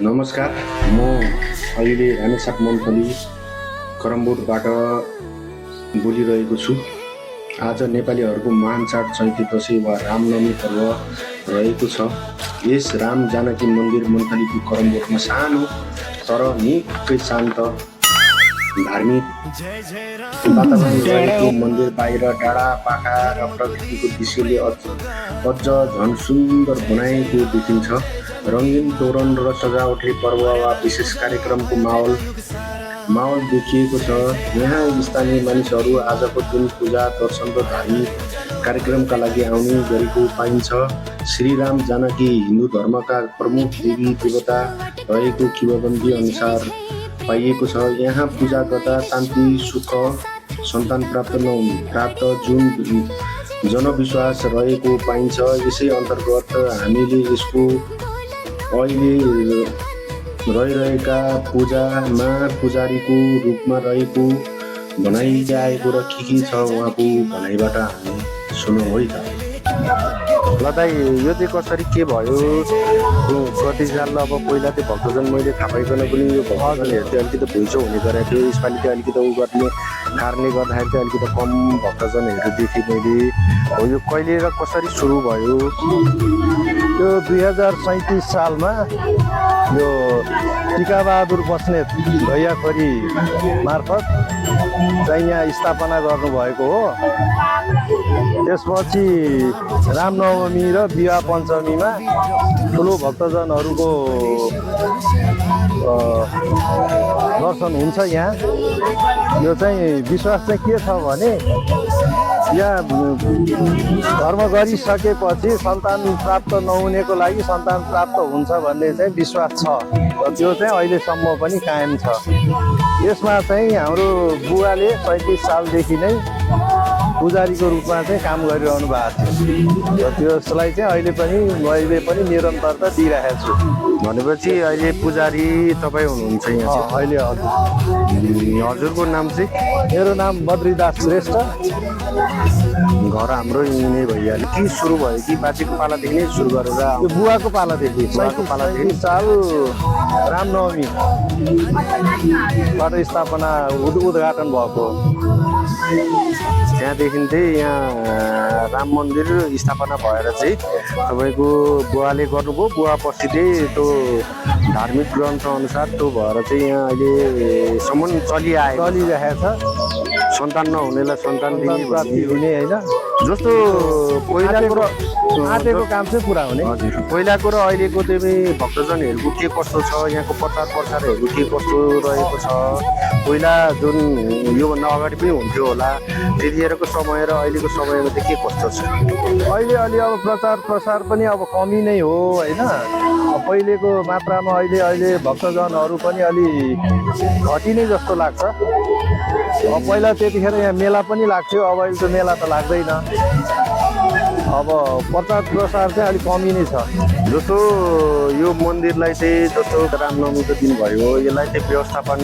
नमस्कार, म अहिले रामेछाप मन्थली करमबोटबाट बोलिरहेको छु। आज नेपालीहरूको महान चाड चैते दशैँ वा रामनवमी पर्व रहेको छ। यस राम जानकी मन्दिर मन्थलीको करमबोटमा सानो तर निकै शान्त धार्मिक वातावरण रहेको मन्दिर बाहिर डाँडा पाखा र प्रकृतिको दृश्यले अझ झन् सुन्दर बनाएको देखिन्छ। रङ्गीन तोरण र सजावटले पर्व वा विशेष कार्यक्रमको माहौल देखिएको छ। यहाँ स्थानीय मानिसहरू आजको दिन पूजा दर्शन र धार्मिक कार्यक्रमका लागि आउने गरेको पाइन्छ। श्रीराम जानकी हिन्दू धर्मका प्रमुख देवी देवता रहेको किंवदन्ती अनुसार पाइएको छ। यहाँ पूजा गर्दा शान्ति सुख सन्तान प्राप्त जुन जनविश्वास रहेको पाइन्छ। यसै अन्तर्गत हामीले यसको अहिले रहिरहेका पूजामा पुजारीको रूपमा रहेको भनाइआएको र के छ उहाँको भनाइबाट हामी सुनौँ है त। ल दाइ, यो चाहिँ कसरी के भयो कति साल अब पहिला त्यो भक्तजन मैले थाहा पाइकन पनि यो भक्तजनहरू चाहिँ अलिकति भुइँचो हुने गरेको थियो। यसपालि चाहिँ अलिकति उ गर्ने कारणले गर्दाखेरि चाहिँ अलिकति कम भक्तजनहरू देखेँ मैले। हो यो कहिले र कसरी सुरु भयो? यो 2037 सालमा यो टिकाबहादुर बस्नेत भैयाखोरी मार्फत चाहिँ यहाँ स्थापना गर्नुभएको हो। त्यसपछि रामनवमी र विवाह पञ्चमीमा ठुलो भक्तजनहरूको दर्शन हुन्छ यहाँ। यो चाहिँ विश्वास चाहिँ के छ भने यहाँ धर्म गरिसकेपछि सन्तान प्राप्त नहुनेको लागि सन्तान प्राप्त हुन्छ भन्ने चाहिँ विश्वास छ र त्यो चाहिँ अहिलेसम्म पनि कायम छ। यसमा चाहिँ हाम्रो बुवाले 37 सालदेखि नै पुजारीको रूपमा चाहिँ काम गरिरहनु भएको थियो र त्यसलाई चाहिँ मैले पनि निरन्तरता दिइरहेको छु। भनेपछि अहिले पुजारी तपाईँ हुनुहुन्छ यहाँ? अहिले हजुरको नाम चाहिँ? मेरो नाम बद्रीदास श्रेष्ठ। घर हाम्रो यिनै भइहाल्यो कि सुरु भयो कि बाजेको पालादेखि नै सुरु गरेर? यो बुवाको पालादेखि 37 साल रामनवमीबाट स्थापना उद्घाटन भएको। त्यहाँदेखि चाहिँ यहाँ राम मन्दिर स्थापना भएर चाहिँ तपाईँको बुवाले गर्नुभयो। बुवा पछि चाहिँ त्यो धार्मिक ग्रन्थ अनुसार त्यो भएर चाहिँ यहाँ अहिलेसम्म चलिरहेको छ। सन्तान नहुनेलाई सन्तान प्राप्ति हुने होइन, जस्तो पहिलाको र आँटेको काम चाहिँ पुरा हुने। हजुर, पहिलाको र अहिलेको चाहिँ भक्तजनहरूको के कस्तो छ, यहाँको प्रचार प्रसारहरू के कस्तो रहेको छ? पहिला जुन योभन्दा अगाडि पनि हुन्थ्यो होला, त्यतिखेरको समय र अहिलेको समयमा चाहिँ के कस्तो छ? अहिले अलि अब प्रचार प्रसार पनि अब कमी नै हो होइन। पहिलेको मात्रामा अहिले भक्तजनहरू पनि अलि घटिने जस्तो लाग्छ। पहिला त्यतिखेर यहाँ मेला पनि लाग्थ्यो, अब अहिले त मेला त लाग्दैन। अब प्रचार प्रसार चाहिँ अलिक कमी नै छ। जस्तो यो मन्दिरलाई चाहिँ जस्तो रामनवमीको दिन भयो, यसलाई चाहिँ व्यवस्थापन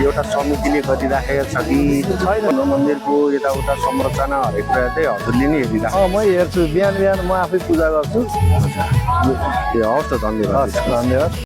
एउटा समितिले गरिराखेको छ कि छैन? मन्दिरको यताउता संरचना हरेक कुरा चाहिँ हजुरले नै हेरिराख्नु? म हेर्छु, बिहान म आफै पूजा गर्छु। हवस् त, धन्यवाद। धन्यवाद।